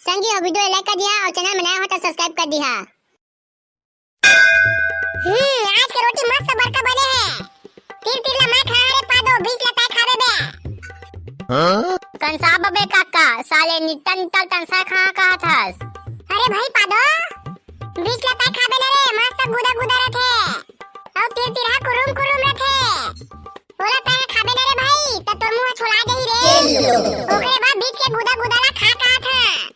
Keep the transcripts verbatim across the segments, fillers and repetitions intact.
संगी हो, video like कर दिहा अउ channel में नया हो तो subscribe कर दिहा। हम्म, आज के रोटी मस्त बड़का बने हे। तिर तिर ला मैं खा रे पादो, बीच ला तय खाबे बे। हाँ? कंसा बबे काका, साले नित्ता नित्ता तनसा खा कहत हस। अरे भाई पादो, बीच ला तय खाबे न रे, मस्त गुदा गुदा रथे। अउ तिर तिरहा कुरुम कुरुम रथे। ओला तय खाबे न रे भाई, त तोर मुंह छोला जाही रे। ओकरे बाद बीच के गुदा गुदा ला खा कहत हस।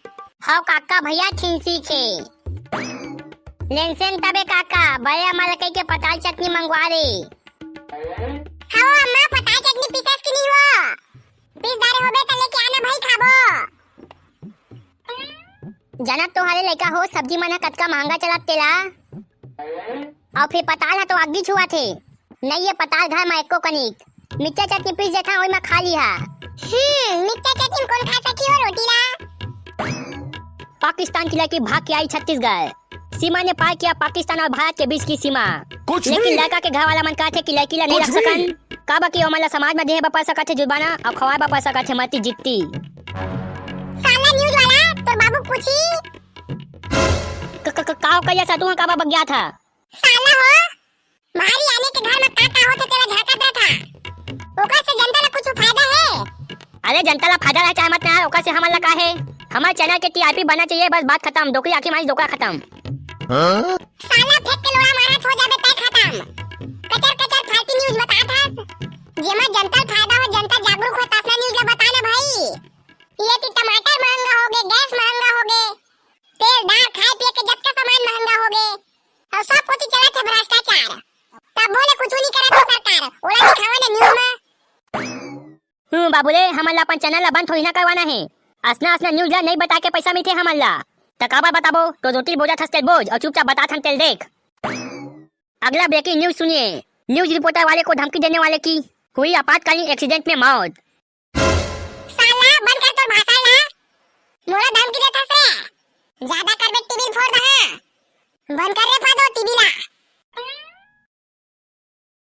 हव काका भैया खिंसी के। लेनसेन तबे काका, बड़े अम्मा ल कहिके पताल चटनी मंगवा ले। हव अम्मा, पताल चटनी पीसस कि नहीं हो? पीस डारे होबे त लेके आना भाई, खाबो। जानत तो हरे लइका हो, सब्जी मन ह कतका महंगा चलत तेला। अउ फिर पताल ह तो अग्गी छुआथे। नइ ये पताल घर म एको कनिक। मिर्चा चटनी पीस देथन, ओई म खा लिहा। हम्म, मिर्चा चटनी कोन खा सकी हो रोटी ला? पाकिस्तान की लड़की भाग के आई छत्तीसगढ़, सीमा ने पार किया पाकिस्तान और भारत के बीच की सीमा। कुछ लेकिन भी। लड़का के घर वाला मन कहथे कि लड़की ला नहीं कुछ रख भी। सकन, काबर कि ओमन ला समाज में देहे बर पड़ सकत हे जुर्माना और खवाए बर पड़ सकत हे मरती जित्ती। साला news वाला, तोर बाबू पूछी। क-, क-, क-, का हो कहिया सा तू काबर बगियाथा? साला हो, भारी आने के घर में का का होथे तेला झांकत रहथा। ओकर से जनता ला कुछ फायदा हे? अरे जनता ला फायदा रहे चाहे मत ना, ओकर से हमन ला का हे? हमर channel के T R P बनना चाहिए, बस बात खतम। डोकरी आंखी मारी डोकरा खतम। हाँ? साला फेंक के लोड़ा मारत हो जाबे तय खतम। कचर कचर फालतू news बतात हस। जेमा जनता ला फायदा हो, जनता जागरूक हो, तसना news ला बता ना भाई। ये ती टमाटर महंगा होगे, गैस महंगा होगे, तेल दार खाए पिए के जतका सामान महंगा होगे, अउ सब कोती चलत हे भ्रष्टाचार। तब बोले कुछ नहीं करत हे सरकार, ओला दिखावा ना news में। हूँ बाबू रे, हमन ला अपन channel ला बंद थोड़ी ना करवाना हे। असना असना news ला नहीं बता के पैसा मिलथे हमन ला। त काबर बताबो, तो रोटी बोझा थस तेल बोझ और चुपचाप बतात हन तेल देख। अगला breaking news सुनिए। News reporter वाले को धमकी देने वाले की हुई आपातकालीन accident में मौत। साला बंद कर तोर भाषण ला। मोला धमकी देथस रे। ज्यादा करबे टीवी फोड़ दहा। बंद कर रे फादो टीवी ला।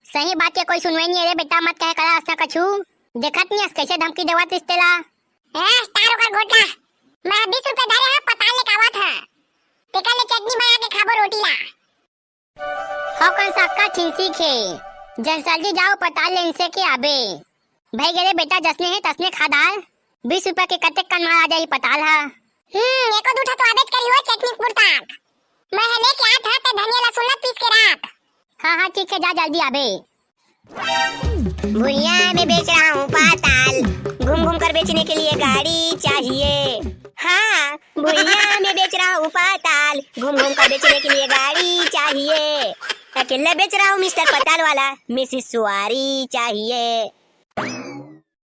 सही बात के कोई सुनवाई नहीं है रे बेटा, मत कहे करा असना कछु। देखत नहीं अस कैसे धमकी देवत रिस तेला। ए, स्टार ओकर घोटला। मैं बीस रुपए धरे हा, पताल लेके आवत हा। तेकर ले चटनी बना के खाबो रोटी ला। हव कन सक्का खिंसी खे। जन जल्दी जाओ पताल लेन से के आबे। भई गे रे बेटा, जसने हे तसने खा डाल। बीस रुपया के कतेक कन मार आ जाही पताल हा। हम्म, एको दू ठा तो आबेच करी हो चटनी कुरताक। मैं ह लेके आत हा ते धनिया लहसुन ला पीस के राख। हाँ, हाँ, ठीक है, जा जल्दी आबे। भुइयां में बेच रहा हूँ पाताल, घूम घूम कर बेचने के लिए गाड़ी चाहिए। हाँ, भुइयां में बेच रहा हूँ पाताल, घूम घूम कर बेचने के लिए गाड़ी चाहिए। अकेला बेच रहा हूँ मिस्टर पताल वाला, मिसिस सुवारी चाहिए।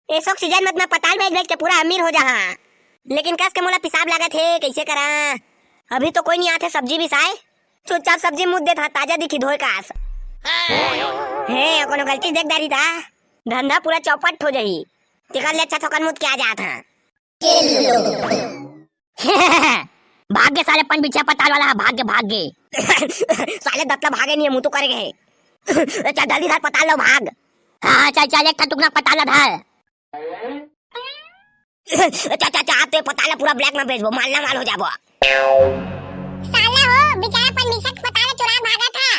ए शौक सीजन मत मैं पताल बेच बेच के पूरा अमीर हो जाहा। लेकिन कस के मोला पिसाब लागत हे, कइसे करा? अभी तो कोई नहीं आथे सब्जी बिसाए। चुपचाप सब्जी मुद देत हा, ताजा दिखी धोए कास। हे, कोनो गलती देख डारी ता, धंधा पूरा चौपट हो जाही। तेकर ले अच्छा थोकन मुद के आ जात हा। भाग गे साले पन बिछिया पताल वाला हा, भाग गे, भाग गे। साले दतला भागे नहीं है, मुँह तो करे गए। चल जल्दी धर पताल लो, भाग। हाँ, हाँ, चल, चल, एक ठा टुकना पताल ला धर। चा, चा, चा, आप तो ये पताल ला पूरा black में बेचबो, माल ना माल हो जाबो। साला हो, बेचारा पन बिछिया के पताल ला चुरा के भागा था।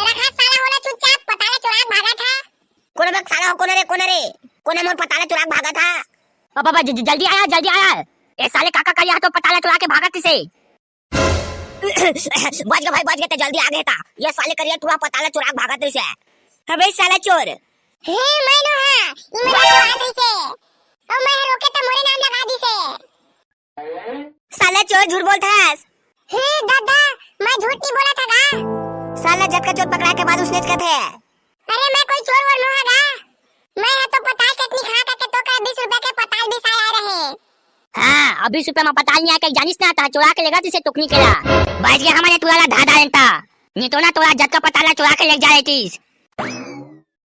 रखा साला हो ला चुपचाप, पताल ला चुरा के भागा था। कोन बक साला हो, कोन रे, कोन रे? कोन मोर पताल ला चुरा के भागा था? अब बाबा, ज-, ज-, जल्दी आया, जल्दी आया। ए साले काका करिया तो पताल ला चुरा के भागत से। बच गे भाई, बच गे, ते जल्दी आ गे ता। ये साले करिया टूरा पताल ला चुरा के भागत रहिस हे। अबे साला चोर। हे, मैं नो हा, ई मेरा चुरा रहिस हे। ओ मैं रोके त मोरे नाम लगा दिस हे। साला चोर, झूठ बोलत हस। हे दादा, मैं झूठ नहीं बोलत हंव गा। साला जतका चोर पकड़ा के बाद उसने कहत हे। अरे मैं कोई चोर वोर नो हंव गा। मैं ह तो पताल चटनी खा के तो का बीस रुपया के पताल बिसाए आए रहे। हाँ, अब बीस रुपया में पताल नहीं आके जानिस ना, ता चोरा के लेगा तिसे टुकनी केला। बच गे हमन टूरा ला धादा एंता। नहीं तो ना तोरा जतका पताल ला चोरा के ले जा लेतिस।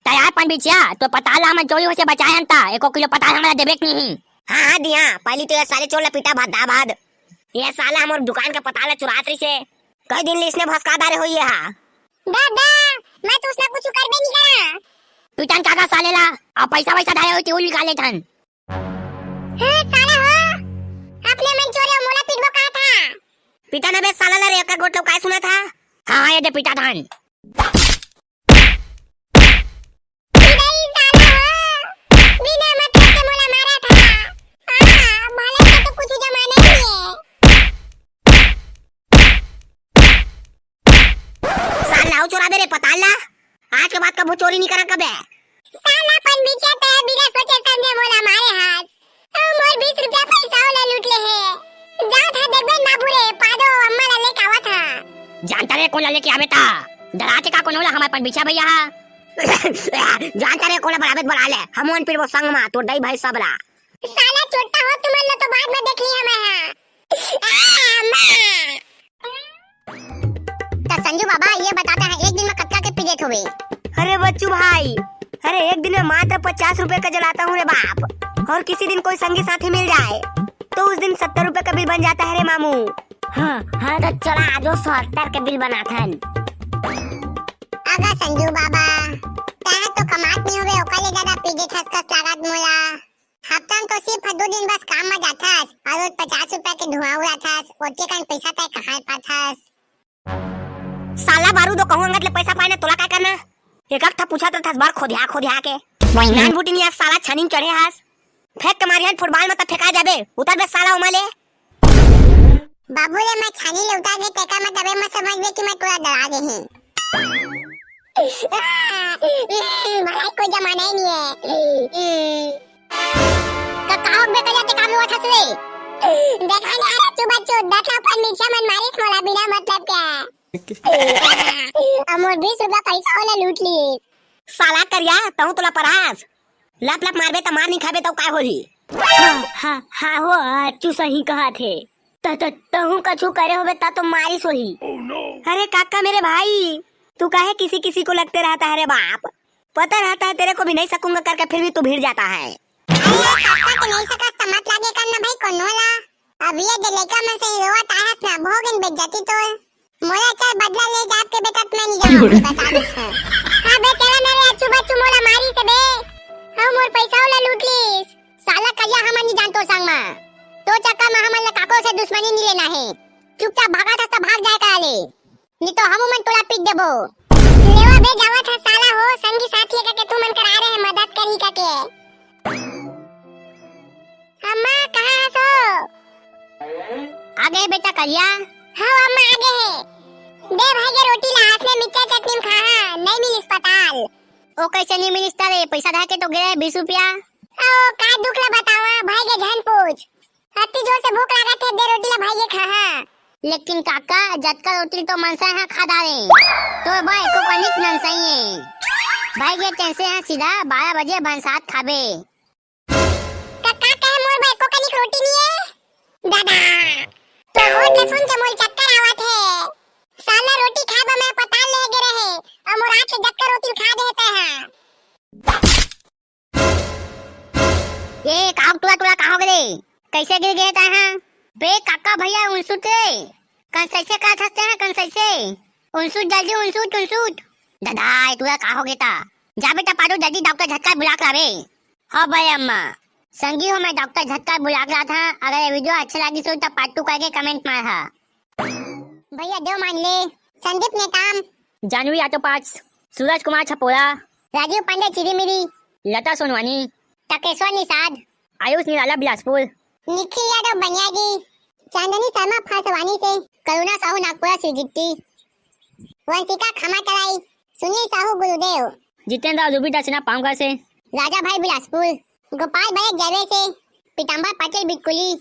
ता यार पन बिछिया, तो पताल ला हमन चोरी होए से बचाए हन ता, एको किलो पताल हमला देबे के नहीं। हाँ, हाँ, दिया, पहली तो ये साले चोर ला पीटा भाद, दा भाद। ये साला हमर दुकान का पताल ला चुरात रहिस हे। कई दिन ले इसने भसका डारे होई ये हा। दादा, मैं तो उसने कुछ करबे नहीं करा। पीटन काका साले ला, अब पैसा वैसा धारे होई ती उ निकाल लेथन। हाँ, साला हो, अपने मतलब काय सुनत हा? हाँ, हाँ, ये दे पिटा धान। इधर ही साला हो, बिना मतलब के मोला मारत हा। हाँ, भले के तो कुछ जमाना ही है। साला हो चोराबे रे पताल ला, आज के बाद कभू चोरी नहीं करा कबे। साला पनबिछिया, तैं बिना सोचे समझे मोला मारे हास। अउ मोर बीस रुपया पैसा ओला लूट ले हे। जात हा देखबे बाबू रे, पादो अम्मा ला लेके आवत हा। जानता रे कोन ला लेके आबे ता? डराथे का कोनो ला हमर पनबिछिया भैया हा? जानता रे कोन ला बलाबे त बला ले, हमन पिरबो संग मा तोर दाई भाई सब ला। साला चोट्टा हो, तुमन ला तो बाद में देख लिया मैं हा। आ, अम्मा। त संजू बाबा, ये बता ता, एक दिन में कतका के पी देत होबे? अरे बच्चू भाई, अरे एक दिन में मात्र पचास रुपए का जलाता हूँ रे बाप, और किसी दिन कोई संगी साथी मिल जाए तो उस दिन सत्तर रुपए का बिल बन जाता है रे मामू। हाँ, हाँ, तो चला आजो सत्तर के बिल बनाथन। अगा संजू बाबा, तैं तो कमात नहीं होबे, ओकर ले ज्यादा पी देत हस कस लागत मोला। हफ्ता में तो सिर्फ दो दिन बस काम में जाथस, और रोज पचास रुपया के धुआं उड़ाथस, ओतके कन पैसा तैं कहाँ पाथस? साला बारूदो, कहूँ अंगत ले पैसा पाए ना, तोला काय करना? एक एक ठा पूछत रहथस बार खोदिया खोदिया के। नान बूटी निया साला छानी में चढ़े हस। फेंक के मारिहन फुटबॉल में त फेंका जाबे, उतर बे साला ओमा ले। बाबू रे, मैं छानी ले उतार के तेकर मतलबे मैं समझ गए कि मैं तोला डरा दे हूँ। भलाई कोई जमाना ही नहीं है। का, का हो बे, करिया ते काम होत हस रे? देखा नहीं आ रहा, चुप चुप, दस लाख पर नीचे मन मारिस मोला बिना मतलब के। अमोर बीस रुपया पैसा ओला लूट ली। साला करिया, तहूँ तोला परास। लप लप मारबे त मार नहीं खाबे त काय होही? हाँ, हाँ, हाँ हो, तू सही कहा थे। त, त, तहूँ कछु करे होबे त तो मारिस होही। अरे काका मेरे भाई, तू काहे किसी किसी को लगते रहता है रे बाप? पता रहता है तेरे को भी नहीं सकूंगा करके फिर भी तू भिड़ जाता है। अरे काका के नहीं सकस त मत लागे करना भाई कोनो ला। अब ये जे लइका मन से रोवत आहस ना, भोगन बेइज्जती तोर। मोला चल बदला ले जाके बेटा, मैं नहीं जाऊँ, अभी बता दे। हाँ बे, चला ना रे, अच्छू बच्चू मोला मारी से बे। हाँ, मोर पैसा वाला लूट लीस। साला करिया हमन नहीं जानतो संग मा। तो चक्कर मा हमन ला काको से दुश्मनी नहीं लेना है। चुपचाप भागा था, भाग जाए का ले। नहीं तो हम मन तोला पीट देबो। लेवा बे, जावत ह साला हो, संगी साथी का के तू मन करा रहे मदद करी का के। अम्मा, कहाँ हस हो? आ गए बेटा करिया। हाँ अम्मा, आ गए है। दे भाई के रोटी ला, हाथ में मिर्चा चटनी में खा, हाँ, नहीं मिलिस पताल। ओ कैसे नहीं मिलिस ता रे, पैसा धाके तो गिरे बीस रुपया। ओ का दुख ला बतावा, भाई के झन पूछ। अति जोर से भूख लागत है, दे रोटी ला भाई के खा, हाँ। लेकिन काका, जतका रोटी तो मनसा हा खा डारे, तो भाई को कनिक ननसई है। भाई के कैसे है सीधा बारह बजे भंसात खाबे। का, का कहे मोर भाई को कनिक रोटी नहीं है? दादा, तो मोर के सुन के मोर चक्कर आवत है। साला रोटी खाए बर मैं पताल ले गे रहे, और मोर हाथ से जतका रोटी खा दे है तै हा। ये का टुरा टुरा का हो गे? कैसे गिर गे तै हा? बे काका भैया उनसुट रे, कन सैसे का थसते हैं कन सैसे? उनसुट जल्दी उनसुट उनसुट। दादा, ये टुरा का हो गे ता? जा बेटा पारू जल्दी डॉक्टर झटका बुला के लावे। हाँ भाई अम्मा, संगी हो मैं डॉक्टर झटका बुला के लात हा। अगर ये वीडियो अच्छा लगी सो तो पार्ट टू करके कमेंट मार हा। भैया देव मानले, संदीप नेताम, जानवी ऑटो पार्ट्स, सूरज कुमार छपोरा, राजीव पांडे चिरीमिरी, लता सोनवानी, टकेश्वर निषाद, आयुष निराला बिलासपुर, निखिल यादव बनियाजी, चांदनी शर्मा फासवानी से, करुणा साहू नागपुरा सिरगिट्टी, वंशिका खमा तराई, सुनील साहू गुरुदेव, जितेंद्र रूबी दक्षिणा पामगढ़ से, राजा भाई बिलासपुर, गोपाल बड़े जवे से, पीताम्बर पटेल बिटकुली,